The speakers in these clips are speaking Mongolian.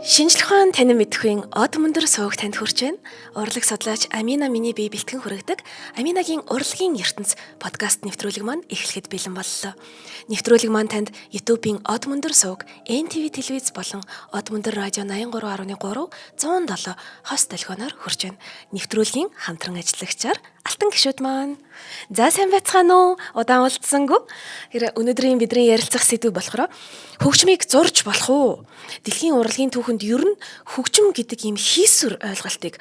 Шинжлэх ухаан танин мэдэхүйн од мөндөр сувг танд хүрч байна. Урлаг судлаач Амина миний бие бэлтгэн хүргэдэг Аминагийн урлагийн ертөнц подкаст нэвтрүүлэг маань эхлэхэд бэлэн боллоо. Нэвтрүүлэг маань танд YouTube-ийн од мөндөр сувг, NTV телевиз болон од мөндөр радио 83.3 107 хос долгионоор хүрч байна. Нэвтрүүлгийн хамтран ажиллагчаар Алтан гишүүд маань. За, сайн байцгаана уу? Удаан уулзсангүй. Тэр өнөөдрийн бидний ярилцах сэдэв болохоор хөгжмийг зурж болох уу? Дэлхийн урлагийн түүхэнд ер нь хөгжим гэдэг ийм хийсвэр ойлголтыг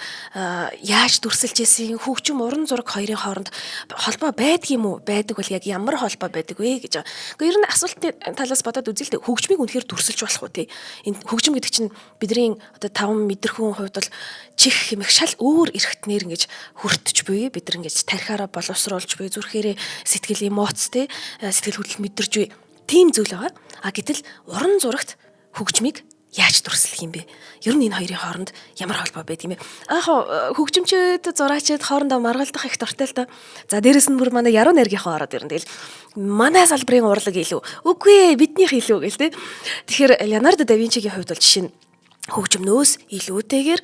яаж дүрсэлж исэн, хөгжим, уран зураг хоёрын хооронд холбоо байдаг юм уу? Байдаг бол яг ямар холбоо байдаг вэ гэж. Гэхдээ ер нь асуултын талаас бодоод үзэл, хөгжмийг үнэхээр дүрсэлж болох уу, тий? Энэ хөгжим гэдэг чинь бидний одоо таван мэдрэхүйн хувьд бол чих хэмэх шал өөр эрхтнэр ингэж хүртэж буй, бид нар ингэж тархиараа боловсруулж буй, зүрхээрээ сэтгэл, эмоц, тий, сэтгэл хөдлөл мэдэрч буй тийм зүйл байгаа. А гэтэл уран зурагт хөгжмийг яаж дүрслэх юм бэ? Ер нь энэ хоёрын хооронд ямар холбоо байдаг юм бэ? Аа, хөгжимчд, зураачид хоорондоо маргалдах их дуртай л да. За, дээрэс нь бүр манай яруу найргийнхаа ороод ирнэ. Тэгэл манай салбарын урлаг илүү. Үгүй ээ, биднийх илүү гэл тэ. Тэгэхээр Леонардо да Винчигийн хувьд бол жишээ нь хөгжмнөөс илүүтэйгээр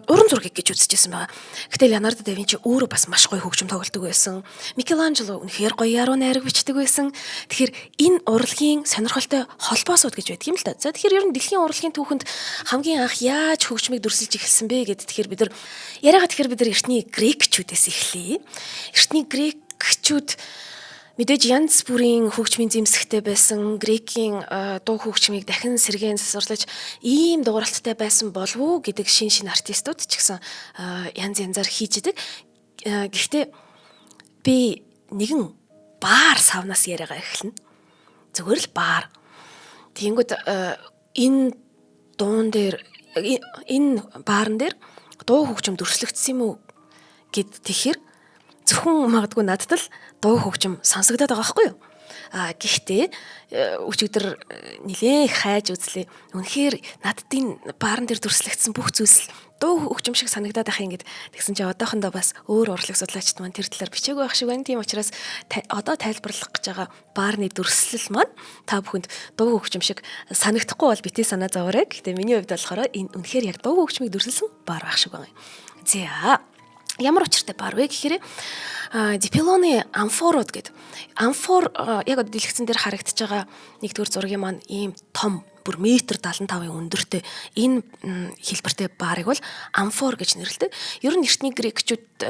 уран зургийг гэж үзчихсэн байгаа. Гэтэл Леонардо да Винчи өөрөө бас маш гоё хөгжим тоглодог байсан. Микеланджело үнэхээр гоё яруу найраг бичдэг байсан. Тэгэхээр энэ урлагийн сонирхолтой холбоосууд гэж байдаг юм л да. За, тэгэхээр ер нь дэлхийн урлагийн түүхэнд хамгийн анх яаж хөгжмийг дүрсэлж эхэлсэн бэ гэд, тэгэхээр бид нар яриагаа, тэгэхээр бид нар эртний грекчүүдээс эхлэе. Эртний грекчүүд мэдээж янз бүрийн хөгжмийн зэмсэгтэй байсан, грекийн дуу хөгжмийг дахин сэргээн засварлаж ийм дууралттай байсан болов уу гэдэг шин шин артистууд ч гэсэн янз янзаар хийж идэг. Гэхдээ би нэгэн баар савнаас яриагаа эхэлнэ. Зүгээр л баар. Тэгэнгүүт энэ дуун дээр, энэ баарн дээр дуу хөгжим дүрслэгдсэн юм уу гэд, тэгэхээр зөвхөн магадгүй надад л дуу хөгжим сонсогдоод байгаа байхгүй юу? А гэхдээ өчигдөр нилээн хайж үзлээ. Үнэхээр надад энэ баарн дээр дүрслэгдсэн бүх зүйлс дуу хөгжим шиг санагдаад байх юм гэд. Тэгсэн чинь одоохондоо бас өөр урлаг судлаачид маань тэр талаар бичээгүй байх шиг байна. Тийм учраас одоо тайлбарлах гэж байгаа баарны дүрслэл маань та бүхэнд дуу хөгжим шиг санагдахгүй бол битгий санаа зовоорой. Гэхдээ миний хувьд болохоор энэ үнэхээр яг дуу хөгжмийг дүрсэлсэн баар байх шиг байгаа юм. За, ямар учиртай баар вэ гэхээр Дипилоны амфорууд гэдэг. Амфор яг одоо дэлгэцэн дээр харагдаж байгаа нэгдүгээр зургийн маань ийм том, бүр метр 75-ын өндөртэй энэ хэлбэртэй баарыг бол амфор гэж нэрлэдэг. Ер нь эртний грекчүүд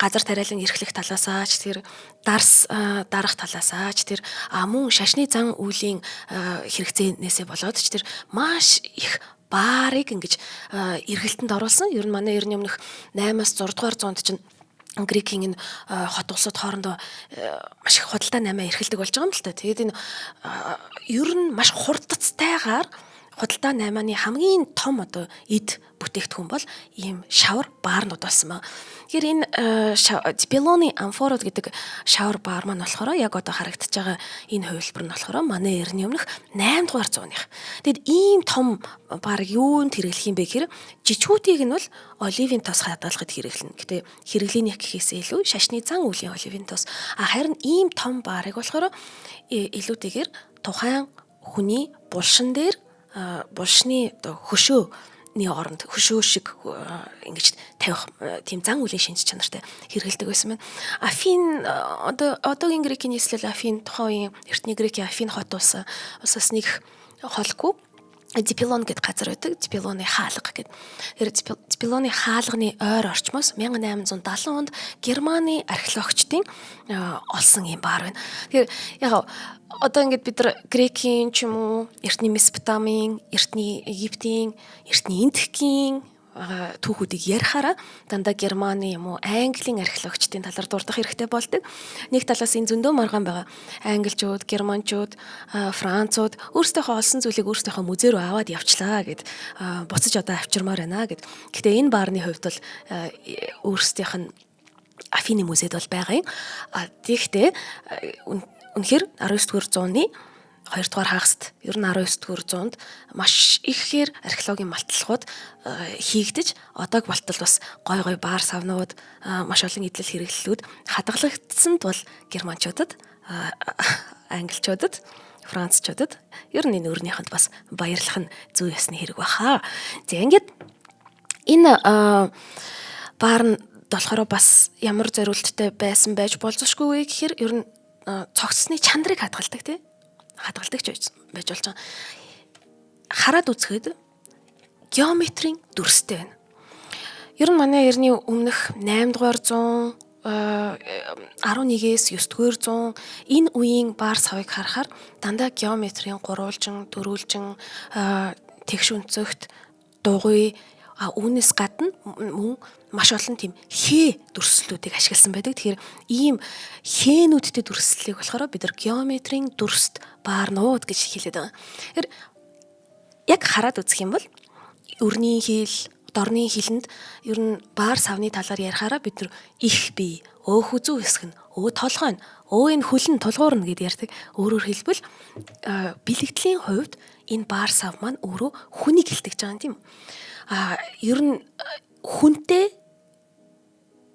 газар тариалан эрхлэх талаасаа ч, тэр дарс дарах талаасаа ч, тэр мөн шашны зан үйлийн хэрэгцээнээсээ болоод ч тэр маш их баарыг ингэж эргэлтэнд оруулсан. Ер нь манай эртний өмнөх 8-аас 6 дугаар зуунд чинь Грекийн энэ хот улсууд хоорондоо маш их худалдаа наймаа эрхэлдэг болж байгаа юм л та. Тэгээд энэ ер нь маш хурдцтайгаар худалдаа наймааны хамгийн том одоо эд бүтээгдэхүүн бол ийм шавар баарнууд болсон байна. Тэгэхээр энэ Дипилоны амфород гэдэг шавар баар маань болохоор яг одоо харагдаж байгаа энэ хувилбар нь болохоор манай эртний өмнөх 8 дугаар зууных. Тэгэд ийм том баарыг юунд хэрэглэх юм бэ гэхээр жижгүүдийг нь бол оливын тос хадгалахад хэрэглэнэ. Гэтэ хэрэглээний гэхээсээ илүү шашны зан үйлийн оливын тос. А харин ийм том баарыг болохоор илүүтэйгээр тухайн хүний булшин дээр, булшны одоо хөшөөний оронд, хөшөө шиг ингэж тавих тийм зан үйлийн шинж чанартай хэрэгэлдэг байсан байна. Афин, одоо одоогийн Грекийн нийслэл Афин, тухайн үеийн эртний Грекийн Афин хот улс улсаас нэг холгүй Дипилон гэдэг газар байдаг. Дипилоны хаалга гэдэг. Тэр Дипилоны хаалганы ойр орчмоос 1870 онд Германы археологчдын олсон юм баар байна. Тэгэхээр яг одоо ингээд бид нар Грекийн ч юм уу, эртний Месопотамийн, эртний Египтийн, эртний Энэтхэгийн түүхүүдийг ярихаараа дандаа Германы юм уу, Английн археологчдын талаар дурдах хэрэгтэй болдог. Нэг талаас энэ зөндөө маргаан байгаа. Англичууд, германчууд, францууд өөрсдийнхөө олсон зүйлийг өөрсдийнхөө музей рүү аваад явчлаа гэд, буцаж одоо авчирмаар байна гэд. Гэхдээ энэ баарны хувьд бол өөрсдийнх нь Афины музейд бол байгаа юм. А тэгэхдээ үнэхээр 19 дугаар зууны 2 дугаар хагаст, ер нь 19 дугаар зуунд маш ихээр археологийн малтлагууд хийгдэж, одог болтол бас гой гой баар савнууд, маш олон эдлэл хэрэглэлүүд хадгалагдсанд бол германчуудад, англичуудад, францчуудад Ер нь энэ өрнийхэнд бас баярлах нь зүй ёсны хэрэг баха. За ингээд энэ баар нь болохоор бас ямар зориулттай байсан байж болзошгүй вэ гэхээр ер нь цогцсны чанарыг хадгалдаг тий. Хадгалдаг ч байж болж байгаа. Хараад үзэхэд геометрийн дүрстэй байна. Ер нь манай эртний өмнөх 8 дугаар зуун 11-ээс 9 дугаар зуун энэ үеийн баар савыг харахаар дандаа геометрийн гурвалжин, дөрвөлжин, тэгш өнцөгт, дугуй, үүнээс гадна мөн маш олон тийм хээ дүрслэлүүдийг ашигласан байдаг. Тэгэхээр ийм хээнүүдтэй дүрслэлийг болохоор бид нар геометрийн дүрст баарнууд гэж хэлээд байгаа. Тэгэхээр яг хараад үзэх юм бол өрний хил, дорны хилэнд ер нь баар савны талаар ярихаараа бид нар их бие, өөх үзүү хэсэг нь, өө толгой нь, өө энэ хөл нь тулгуурна гэд ярьдаг. Өөрөөр хэлбэл бэлэгдлийн хувьд энэ баар сав маань өөрөө хүнийг илтгэж байгаа юм тийм үү? Ер нь хүнтэй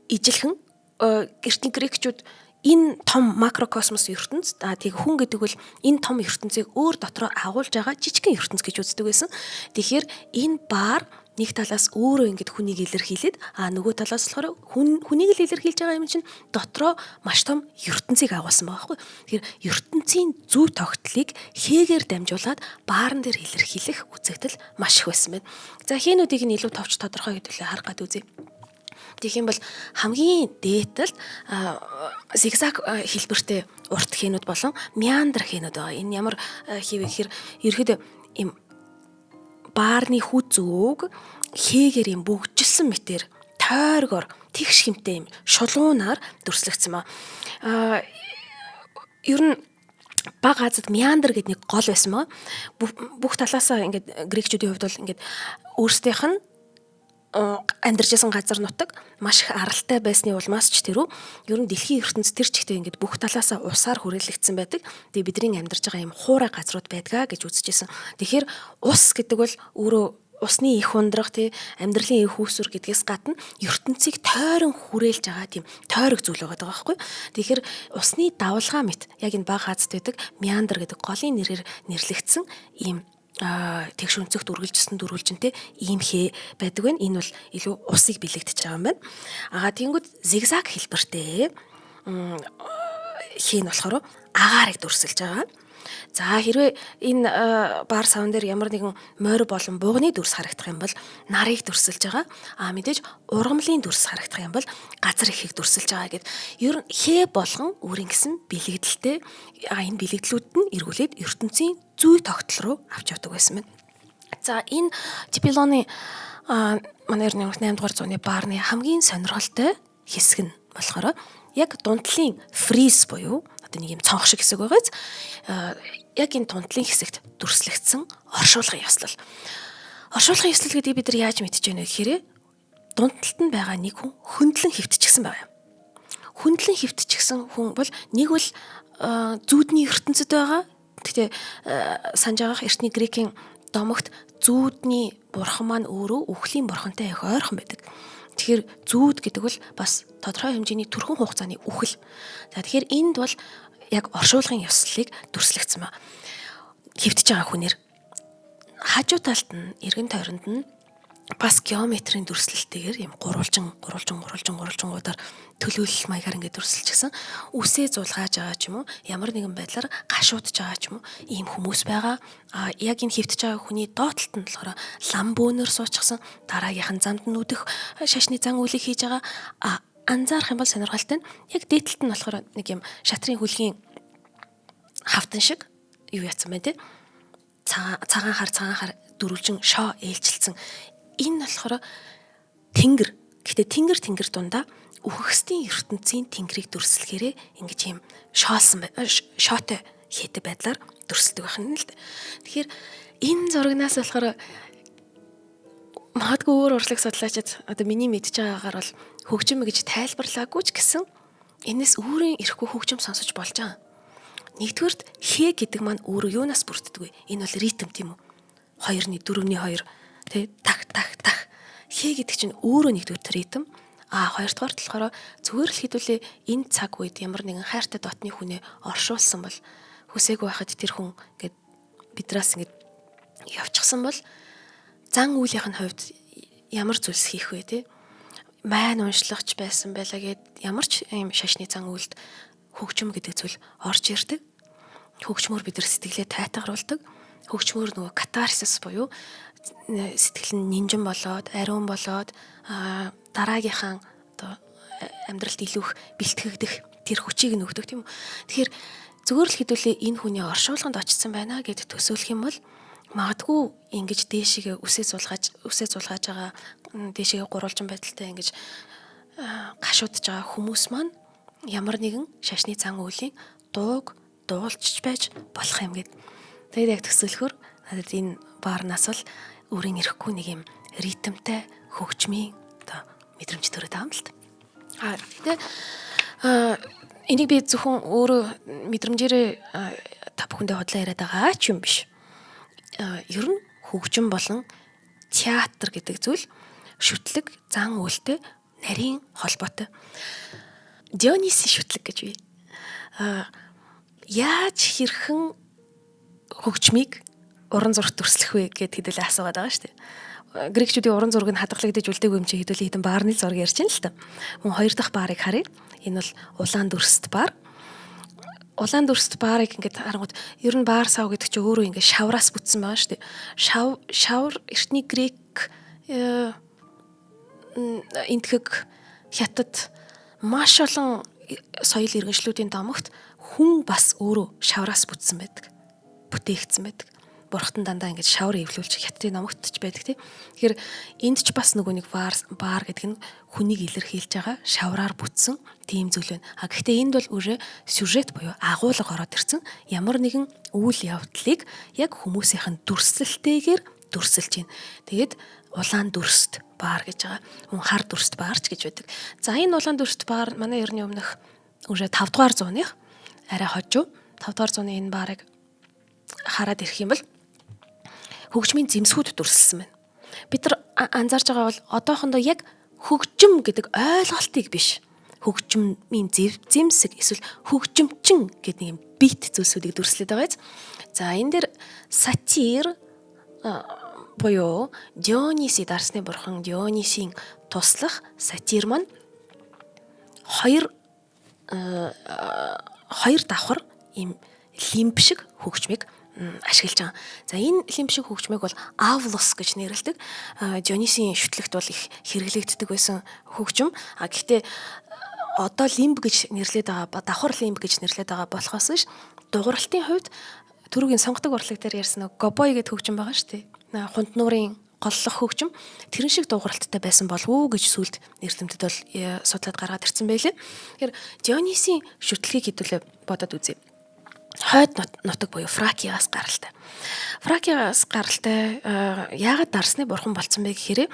ижилхэн эртний грекчүүд энэ том макрокосмос ертөнц, тэг хүн гэдэг бол энэ том ертөнцийг өөр дотроо агуулж байгаа жижигхэн ертөнц гэж үздэг байсан. Тэгэхээр энэ баар нэг талаас өөрөө ингэж хүнийг илэрхийлээд, нөгөө талаас болохоор хүнийг л илэрхийлж байгаа юм чинь дотроо маш том ертөнцийг агуулсан байгаа байхгүй. Тэгэхээр ертөнцийн зүй тогтлыг хээгээр дамжуулаад баарн дээр илэрхийлэх үзэгдэл маш их байсан байна. За хээнүүдийг нь илүү товч тодорхой хэдүүлээ харах гээд үзье. Тэгэх юм бол хамгийн дээд талд зигзаг хэлбэртэй урт хээнүүд болон меандр хээнүүд байгаа. Энэ ямар хийв гэхээр ерөөдөө ийм баарны хүү зөөг хээгээр юм бөгжсөн мэтэр тойргоор тэгш хэмтэй юм шулуунаар дүрслэгдсэн ба. Ер нь Бага Азад меандр гэдэг нэг гол байсан ба. Бүх талаасаа ингээд грекчүүдийн хувьд бол ингээд өөрсдийнх нь амьдарч байсан газар нутаг маш их аралтай байсны улмаас ч тэрүү ер нь дэлхийн ертөнц тэр чигтээ ингээд бүх талаасаа усаар хүрээлэгдсэн байдаг. Тэгээ бидний амьдарч байгаа юм хуурай газрууд байдгаа гэж үзэжсэн. Тэгэхээр ус гэдэг бол өөрөө усны их ундрах тий амьдралын их үүсвэр гэдгээс гадна ертөнцийг тойрон хүрээлж байгаа тийм тойрог зүйл байгаа байхгүй. Тэгэхээр усны давлгаа мэт яг энэ Бага Азад байдаг меандр гэдэг голын нэрээр нэрлэгдсэн ийм тэгш өнцөгт үргэлжсэн дөрвөлжинтэй ийм хээ байдаг байна. Энэ бол илүү усыг бэлэгдэж байгаа юм байна. Аа тэгэнгүүт зигзаг хэлбэртэй хээ нь болохоор агаарыг дүрсэлж байгаа. За хэрвээ энэ баар савн дээр ямар нэгэн морь болон буганы дүрс харагдах юм бол нарыг дүрсэлж байгаа. А мэдээж ургамлын дүрс харагдах юм бол газар ихийг дүрсэлж байгаа гэд. Ер нь хээ болгон өөрийн гэсэн бэлэгдэлтэй энэ бэлэгдлүүд нь эргүүлээд ертөнцийн зүй тогтол руу авч явдаг байсан байна. За энэ Типилоны манай эртний 8 дугаар зууны баарны хамгийн сонирхолтой хэсэг нь болохоор яг дунтлын фриз буюу одоо нэг юм цонх шиг хэсэг байгааз яг энэ дунтлын хэсэгт дүрслэгдсэн оршуулгын ёслол. Оршуулгын ёслол гэдгийг бид нар яаж мэдэж байна вэ гэхээр дунталд нь байгаа нэг хүн хөндлөн хөвтчихсэн байгаа юм. Хөндлөн хөвтчихсэн хүн бол нэг бол зүүдний ертөнцид байгаа. Гэхдээ санаж байгаах эртний грекийн домогт зүүдний бурхан маань өөрөө үхлийн бурхантай их ойрхон байдаг. Тэгэхээр зүүд гэдэг бол бас тодорхой хэмжээний түрхэн хугацааны үхэл. За тэгэхээр энд бол яг оршуулгын ёслолыг дүрслэгдсэн ба. Хэвтэж байгаа хүнээр хажуу талд нь эргэн тойронд нь бас геометрийн дүрслэлтэйгээр юм гурвалжин гурвалжин гурвалжин гурвалжингуудаар төлөөлөл маягаар ингээд дүрсэлчихсэн. Үсээ зулгааж байгаа ч юм уу, ямар нэгэн байдлаар гашуудж байгаа ч юм уу, ийм хүмүүс байгаа. А яг энэ хэвтэж байгаа хүний доод талд нь болохоор лам бөөнөр суучихсан, дараагийнхан замд нь үдэх шашны зан үйлийг хийж байгаа. А анзаарах юм бол сонирхолтой нь яг дээд талд нь болохоор нэг юм шатрын хүлгийн хавтан шиг юу яцсан байна те. Цагаан хар цагаан хар дөрвөлжин шоо ээлжилсэн. Энэ болохоор тэнгэр. Гэтэ тэнгэр тэнгэр дундаа үхэгсдийн ертөнцийн тэнгэрийг дүрслэхээрээ ингэж юм шоолсон шоотой хээтэй байдлаар дүрсэлдэг байх нь л дээ. Тэгэхээр энэ зурагнаас болохоор магадгүй өөр урлаг судлаачид одоо миний мэдж байгаагаар бол хөгжим гэж тайлбарлаагүй ч гэсэн энэс өөрийн эрэхгүй хөгжим сонсож болж байгаа. Нэгдүгээрт хээ гэдэг маань өөрөө юунаас бүрддэг вэ? Энэ бол ритм тийм үү? 2-ны 4-ний 2 тий так так так. Хээ гэдэг чинь өөрөө нэгдүгээр ритм. А хоёрдугаар болохоор зүгээр л хэдүүлээ энэ цаг үед ямар нэгэн хайртай дотны хүнээ оршуулсан бол хүсээгүй байхад тэр хүн ингээд бидраас ингэж явчихсан бол зан үйлийнх нь хувьд ямар зүйлс хийх вэ те? Майн уншлагч байсан байлаа гэд ямар ч юм шашны зан үйлд хөгжим гэдэг зүйл орж ирдэг. Хөгжмөр бид нар сэтгэлээ тайтгаруулдаг. Хөгжмөр нөгөө катарсис буюу сэтгэл нь нинжин болоод, ариун болоод дараагийнхаа одоо амьдралд илүү их бэлтгэгдэх тэр хүчийг нь өгдөг, тийм үү. Тэгэхээр зүгээр л хэдүүлээ энэ хүний оршуулганд очсон байна гэд төсөөлөх юм бол магадгүй ингэж дээшигээ үсээ зулгааж байгаа, дээшигээ гурвалжин байдалтай ингэж гашуудж байгаа хүмүүс маань ямар нэгэн шашны зан үйлийн дууг дуулчих байж болох юм гэд. Тэгээд яг төсөөлөхөр надад энэ баарнаас бол өөрийн ирэхгүй нэг юм ритмтэй хөгжмийн одоо мэдрэмж төрөөд байгаа юм л та. А гэхдээ энийг би зөвхөн өөрөө мэдрэмжээрээ та бүхэндээ худлаа яриад байгаа ч юм биш. Ер нь хөгжим болон театр гэдэг зүйл шүтлэг зан үйлтэй нарийн холбоотой. Дионисын шүтлэг гэж бий. Яаж хэрхэн хөгжмийг уран зурагт дүрслэх вэ гэд хэдүүлээ асуугаад байгаа шүү дээ. Грекчүүдийн уран зураг нь хадгалагдаж үлдээгүй юм чи хэдүүлээ хэдэн баарны зураг ярьж байна л та. Мөн хоёр дахь баарыг харъя. Энэ бол улаан дүрст баар. Улаан дүрст баарыг ингээд харангууд ер нь баар сав гэдэг чинь өөрөө ингээд шавраас бүтсэн байгаа шүү дээ. Шавар эртний грек, энтхэг, хятад маш олон соёл иргэншлүүдийн домогт хүн бас өөрөө шавраас бүтсэн байдаг. Бүтээгдсэн байдаг. Бурхтан дандаа ингэж шавар эвлүүлж хятадын номогт ч байдаг, тий. Тэгэхээр энд ч бас нөгөө нэг баар баар гэдэг нь хүнийг илэрхийлж байгаа шавраар бүтсэн тийм зүйл байна. А гэхдээ энд бол өөрөө сюжет буюу агуулга ороод ирсэн, ямар нэгэн үйл явдлыг яг хүмүүсийнх нь дүрслэлтэйгээр дүрсэлж байна. Тэгээд улаан дүрст баар гэж байгаа. Мөн хар дүрст баар ч гэж байдаг. За, энэ улаан дүрст баар манай эртний өмнөх уже 5 дугаар зууных, арай хожуу 5 дугаар зууны энэ баарыг хараад ирэх юм бол хөгжмийн зэмсгүүд дүрсэлсэн байна. Бид нар анзаарч байгаа бол одоохондоо яг хөгжим гэдэг ойлголтыг биш, хөгжмийн зэмсэг эсвэл хөгжимчин гэдэг нэг юм бит зүйлсүүдийг дүрслээд байгаа биз. За, энэ дээр сатир буюу Диониси, дарсны бурхан Дионисийн туслах сатир маань хоёр давхар ийм лимб шиг хөгжмийг ашиглаж байгаа. За, энэ лимб шиг хөгжмийг бол авлос гэж нэрлэдэг. Дионисийн шүтлэгт бол их хэрэглэгддэг байсан хөгжим. А гэхдээ одоо лимб гэж нэрлээд байгаа, давхар лимб гэж нэрлээд байгаа болохоос биш, дугуйралтын хувьд түрүүгийн сонгодог урлаг дээр ярьсан нэг гобой гэдэг хөгжим байгаа шүү дээ. Хунт нуурын голлох хөгжим, тэрэн шиг дугуйралттай байсан болов уу гэж сүлд эрдэмтэд бол судлаад гаргаад ирсэн байлээ. Тэгэхээр Дионисийн шүтлгийг хэдүүлээ бодоод үзье. Хойд нутаг буюу Фракиас гаралтай. Фракиас гаралтай, яагаад дарсны бурхан болцсон бэ гэхээр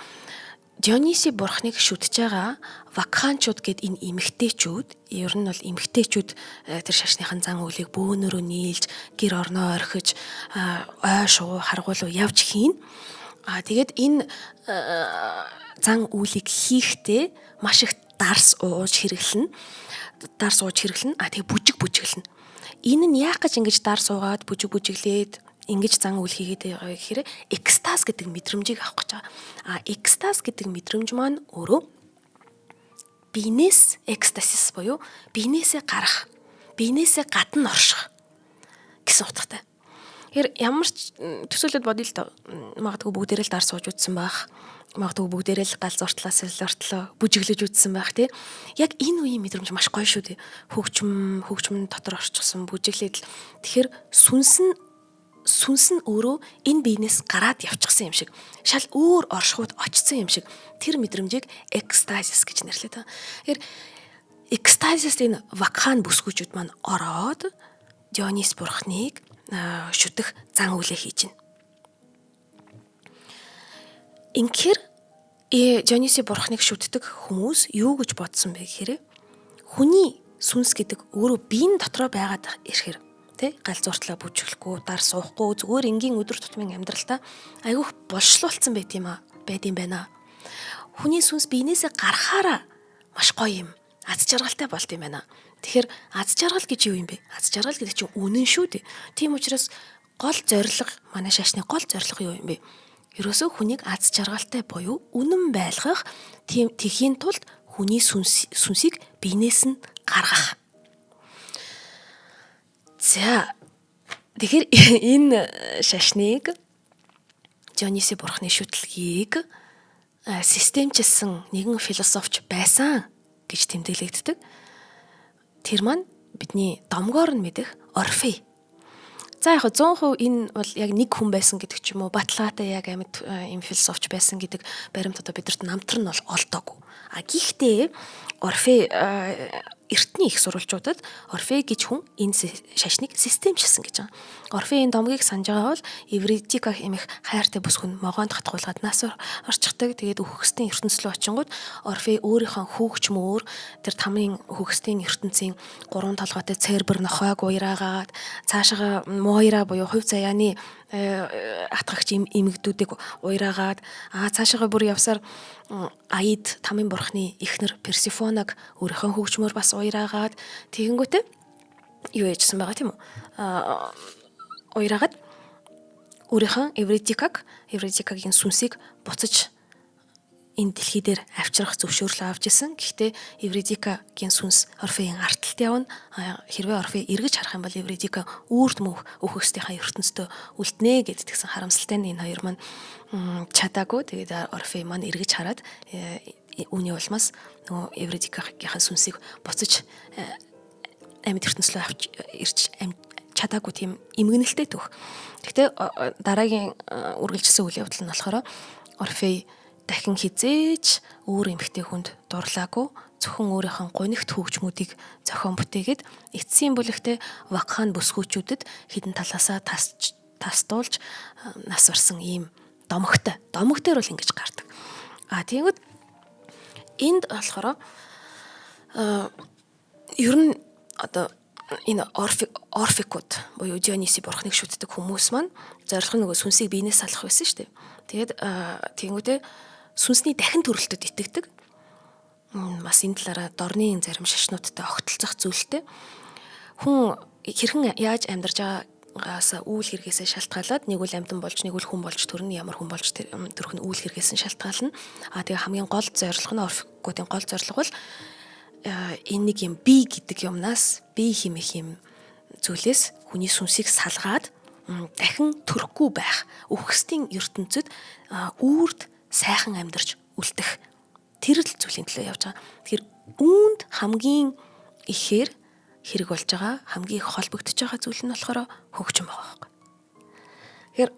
Диониси бурхныг шүтж байгаа вакханчууд гэд энэ эмэгтэйчүүд, ер нь бол эмэгтэйчүүд тэр шашныхан зан үйлийг бөөнөрөө нийлж, гэр орноо орхиж, ой шувуу харгуулуу явж хийн. А тэгээд энэ зан үйлийг хийхдээ маш их дарс ууж хэрэглэнэ. Дарс ууж хэрэглэнэ. А тэгээ бүжиг бүжиглэнэ. Энэ нь яах гэж ингэж дарс уугаад, бүжиг бүжиглээд ингэж зан үйл хийгээд байгаа гэхээр экстаз гэдэг мэдрэмжийг авах гэж байгаа. А экстаз гэдэг мэдрэмж маань өөрөө биенээс, экстасис буюу биенээсээ гарах, биенээсээ гадна орших гэсэн утгатай. Тэгэхээр ямар ч төсөөлөд бодъё л доо. Магадгүй бүгдээрээ л дарс ууж үзсэн байх. Магадгүй бүгдээрээ л гал зуртлаа, солиортлоо бүжиглэж үзсэн байх, тий. Яг энэ үеийн мэдрэмж маш гоё шүү дээ. Хөгжим дотор орчихсон, бүжиглээд л. Тэгэхээр сүнс нь өөрөө энэ биенээс гараад явчихсан юм шиг, шал өөр оршихуйд очсон юм шиг тэр мэдрэмжийг экстазис гэж нэрлэдэг. Тэгэхээр экстазис энэ вакхан бүсгүүчүүд маань ороод Дионис бурхныг шүтэх зан үйлээ хийж байна. Инхээр Диониси бурхныг шүтдэг хүмүүс юу гэж бодсон бэ гэхээр хүний сүнс гэдэг өөрөө биеийн дотроо байгаад ирэхээр, тэ, гал зуртлаа бүжиглэхгүй, дар суухгүй, зүгээр энгийн өдөр тутмын амьдралдаа айгүйх болшлуулсан байт юм а байд юм байна. Хүний сүнс биенээсээ гарахаараа маш гоё юм, аз жаргалтай болд юм байна. Тэгэхээр аз жаргал гэж юу юм бэ? Аз жаргал гэдэг чинь үнэн шүү дээ. Тийм учраас гол зорилго, манай шашны гол зорилго юу юм бэ? Ерөөсөө хүнийг аз жаргалтай буюу үнэн байлгах, тийм тэхийн тулд хүний сүнсийг биенээс нь гаргах. За, тэгэхээр энэ шашныг Диониси бурхны шүтлгийг системчилсэн нэгэн философч байсан гэж тэмдэглэгддэг. Тэр маань бидний домгоор нь мэдэх Орфей. За яг 100% энэ бол яг нэг хүн байсан гэдэг ч юм уу, баталгаатай яг амьд юм философч байсан гэдэг баримт одоо бидэрт намтар нь бол олдоогүй. А гэхдээ Орфей эртний их сурвалжуудад Орфей гэж хүн энэ шашныг системчилсэн гэж байгаа. Орфейн домгийг санаж байгаа бол Эвридика хэмээх хайртай бүсгүн могоонд хатгуулгаад нас орчихдаг. Тэгээд үхгсдийн ертөнцлөө очингууд Орфей өөрийнхөө хүүгчмөр тэр тамын үхгсдийн ертөнцийн гурван толгойтой Цербер нохойг уяраагаад цаашаага Мойра буюу хувь заяаны атгагч эмэгдүүдийг уяраагаад цаашаага бүр явсаар Аид тамын бурхны эхнэр Персифонаг өөрийнхөө хөгжмөр бас уяраагаад тэгэнгүүтээ юу яжсан байгаа тийм үү? Уяраагаад өөрийнхөө Эвридикагийн сүнсийг буцаж энэ дэлхий дээр авчрах зөвшөөрлөө авч исэн. Гэхдээ Эвридикагийн сүнс Орфеийн арталт явна. Хэрвээ Орфей эргэж харах юм бол Эвридика үрд мөнх өөхөстийнхаа ертөнцийн үлднэ гэдгсэн харамсалтай нь энэ хоёр маань чадаагүй. Тэгээд Орфей маань эргэж хараад үүний улмаас нөгөө Эвридикагийнхаа сүнсийг буцаж амьд ертөнцлөө авч ирж чадаагүй тийм эмгэнэлтэй түүх. Гэхдээ дараагийн үргэлжилсэн үйл явдал нь болохоор Орфей дахин хизээж өөр эмэгтэй хүнд дурлаагүй, зөвхөн өөрийнхөө гунигт хөгжмүүдийг зохион бүтээгээд эцсийн бүлэгтээ Вакхан бүсгүүчүүдэд хідэн талаасаа тастуулж нас барсан ийм домогтой. Домог дээр бол ингэж гардаг. А тэгвэл энд болохоор ер нь одоо энэ орфикууд буюу Диониси бурхныг шүтдэг хүмүүс маань зорилго нь нөгөө сүнсийг биенээс салах байсан шүү дээ. Тэгээд тэгэнгүүтээ сүнсний дахин төрөлтөд итгэдэг. Бас энэ талаараа дорны зарим шашнуудтай огтлцох зүйлтэй. Хүн хэрхэн яаж амьдарч байгаагаас үйл хэрэгээсээ шалтгаалаад нэг үл амьтан болж, нэг үл хүн болж төрнө, ямар хүн болж төрөх нь үйл хэрэгээс нь шалтгаална. А тэгээ хамгийн гол зорилго нь орфикуудын гол зорилго бол энэ нэг юм би гэдэг юмнаас, би хэмээх юм зүйлээс хүний сүнсийг салгаад дахин төрөхгүй байх, үхгсдийн ертөнцид үрд сайхан амьдарч үлдэх тэр л зүйлийн төлөө явж байгаа. Тэгэхээр үүнд хамгийн ихээр хэрэг болж байгаа, хамгийн их холбогдож байгаа зүйл нь болохоор хөгжим байгаа байхгүй. Тэгэхээр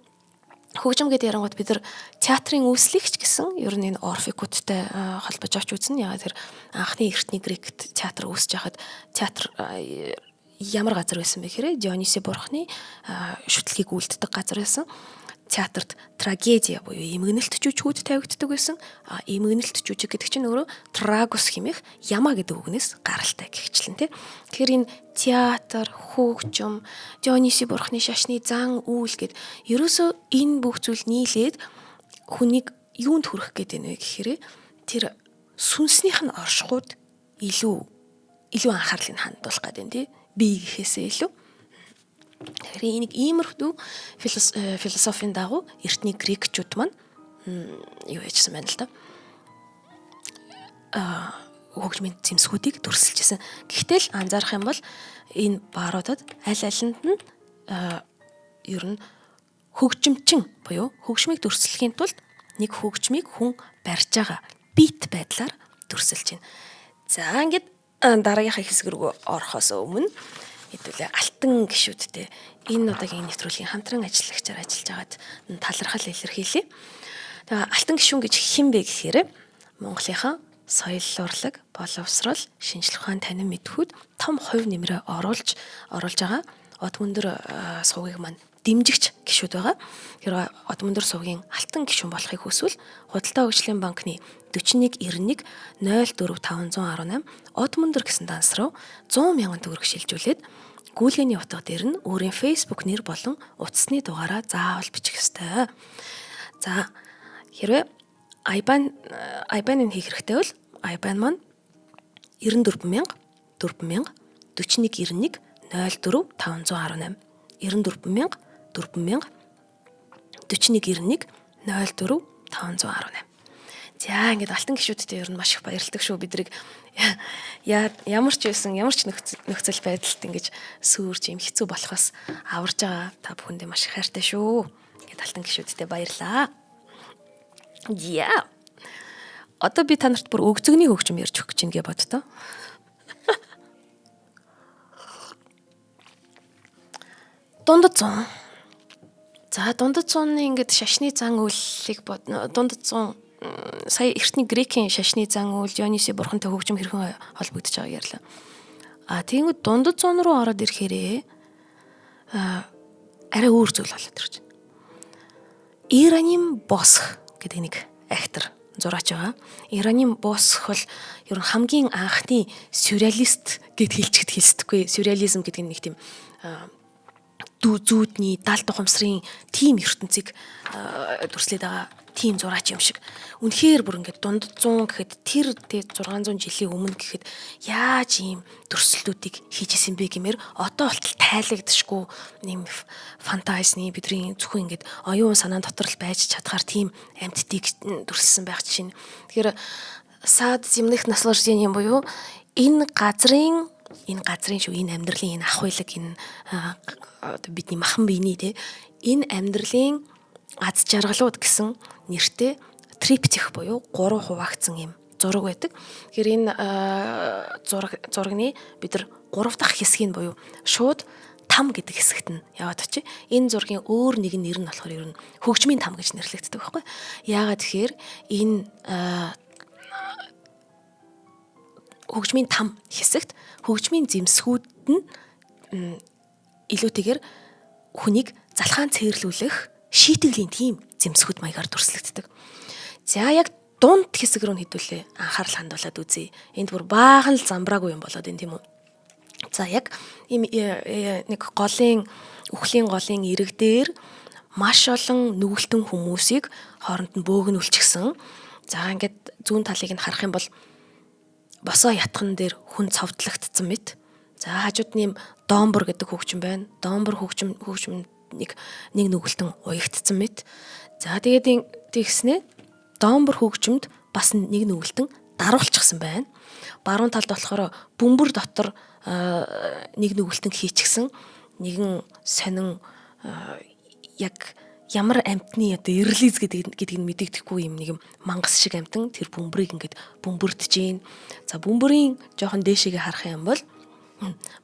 хөгжим гэдэг ярангууд бид нар театрын үүслэгч гэсэн ер нь энэ орфикуудтай холбож авч үзнэ. Ягаад тэр анхны эртний грект театр үүсэж байхад театр ямар газар байсан бэ гэхээр Диониси бурхны шүтлгийг үлддэг газар байсан. Театрт трагедия буюу эмгэнэлт жүжигүүд тавигддаг байсан. А эмгэнэлт жүжиг гэдэг чинь өөрөө трагос хэмээх ямаа гэдэг үгнээс гаралтай гэгчлэн тий. Тэгэхээр энэ театр, хөгжим, Диониси бурхны шашны зан үйл гэд ерөөсөө энэ бүх зүйл нийлээд хүнийг юунд хүрэх гээд байна вэ гэхээр тэр сүнснийх нь оршихуйд илүү анхаарлыг хандуулах гээд байна тий. Би гэхээсээ илүү. Тэгэхээр энийг иймэрхүү философийн дагуу эртний грекчүүд маань юу яжсан байна л да. Хөгжмийн зэмсгүүдийг дүрсэлж исэн. Гэхдээ л анзаарах юм бол энэ бааруудад аль алинд нь ер нь хөгжимчин буюу хөгжмийг дүрслэхийн тулд нэг хөгжмийг хүн барьж байгаа бит байдлаар дүрсэлж байна. За ингээд дараагийнхаа хэсэг рүү орохоос өмнө хэдүүлээ алтан гишүүдтэй энэ удаагийн нэвтрүүлгийн хамтран ажиллагчаар ажиллаж байгаад талархал илэрхийлье. Тэгээ алтан гишүүн гэж хэн бэ гэхээр Монголынхаа соёл урлаг, боловсрол, шинжлэх ухаан танин мэдхүйд том хувь нэмрээ оруулж байгаа Од мөндөр сувгийг маань дэмжигч гишүүд байгаа. Тэгэхээр Од мөндөр сувгийн алтан гишүүн болохыг хүсвэл Худалдаа хөгжлийн банкны 41 91 04 518 Од мөндөр гэсэн данс руу 100 мянган төгрөг шилжүүлээд гүйлгээний утга дээр нь өөрийн Facebook нэр болон утасны дугаараа заавал бичих ёстой. За хэрвээ IBAN-ыг хийх хэрэгтэй бол IBAN маань 94 4000 41 91 04 518 94 4000 4191 04 518. За ингээд алтан гишүүдтэй ер нь маш их баярлдаг шүү бидрийг ямар ч байсан ямар ч нөхцөл байдалд ингэж сүрж юм хэцүү болохоос аварж байгаа та бүхэндээ маш их хайртай шүү. Ингээд алтан гишүүдтэй баярлаа. Яа. Одоо би та нарт бүр өгзөгний хөгжим ярьж өгөх гэж ингээ боддоо. Дундад зун. За дундад зууны ингээд шашны зан үйлийг бодно. Дундад зун сая эртний грекийн шашны зан үйл Диониси бурхантай хөгжим хэрхэн холбогдож байгааг ярьлаа. А тиймүүд дундад зуун руу ороод ирэхээрээ арай өөр зүйл болоод ирж байна. Иероним Босх гэдэг нэг актер зураач байгаа. Иероним Босх бол ер нь хамгийн анхны сюрреалист гэд хэлчихэд хэлсдэггүй. Сюрреализм гэдэг нь нэг тийм зүүдний далд ухамсарын тийм ертөнцийг дүрслээд байгаа тийм зураач юм шиг. Үнэхээр бүр ингээд дунд 100 гэхэд тэр 600 жилийн өмнө гэхэд яаж ийм дүрслэлтүүдийг хийж исэн бэ гэмээр одоо болтол тайлагдшгүй нэм фантазны бидний зөвхөн ингээд оюун санаан дотор л байж чадхаар тийм амьтдыг дүрсэлсэн байх жишээ. Тэгэхээр сад земных наслаждение буюу энэ газрын шүү энэ амьдралын энэ ах уйлаг энэ одоо бидний махан биений те энэ амьдралын аз жаргалууд гэсэн нэртэй триптих буюу 3 хуваагдсан юм зураг байдаг. Тэгэхээр энэ зурагны бид нар 3 дахь хэсгийг буюу шууд там гэдэг хэсэгт нь яваад очие. Энэ зургийн өөр нэгэн нэр нь болохоор ер нь хөгжмийн там гэж нэрлэгддэг байхгүй. Яагаад тэгэхээр энэ хөгжмийн там хэсэгт хөгжмийн зэмсгүүд нь илүүтэйгээр хүнийг залхаан цээрлүүлэх шийтгэлийн тийм зэмсгүүд маягаар дүрслэгддэг. За яг дунд хэсэг рүү хэдүүлээ анхаарал хандуулад үзье. Энд бүр баахан л замбраагүй юм болоод энэ тийм үү. За яг ийм нэг голын үхлийн голын ирэг дээр маш олон нүгэлтэн хүмүүсийг хооронд нь бөөгнүүлчихсэн. За ингээд зүүн талыг нь харах юм бол босоо ятхан дээр хүн цовдлогдсон мэт. За хажууд нь юм домбор гэдэг хөгжим байна. Домбор хөгжим нэг нүгэлтэн уягдсан мэт. За тэгээд тэгснээ домбор хөгжимд бас нэг нүгэлтэн даруулчихсан байна. Баруун талд болохоор бөмбөр дотор нэг нүгэлтэн хийчихсэн нэгэн сонин яг ямар амьтны одоо эрлиз гэдгийг нь мэдэгдэхгүй юм нэг юм мангас шиг амьтан тэр бөмбөрийг ингээд бөмбөрдөж гин. За бөмбөрийн жоохон дээшээгээ харах юм бол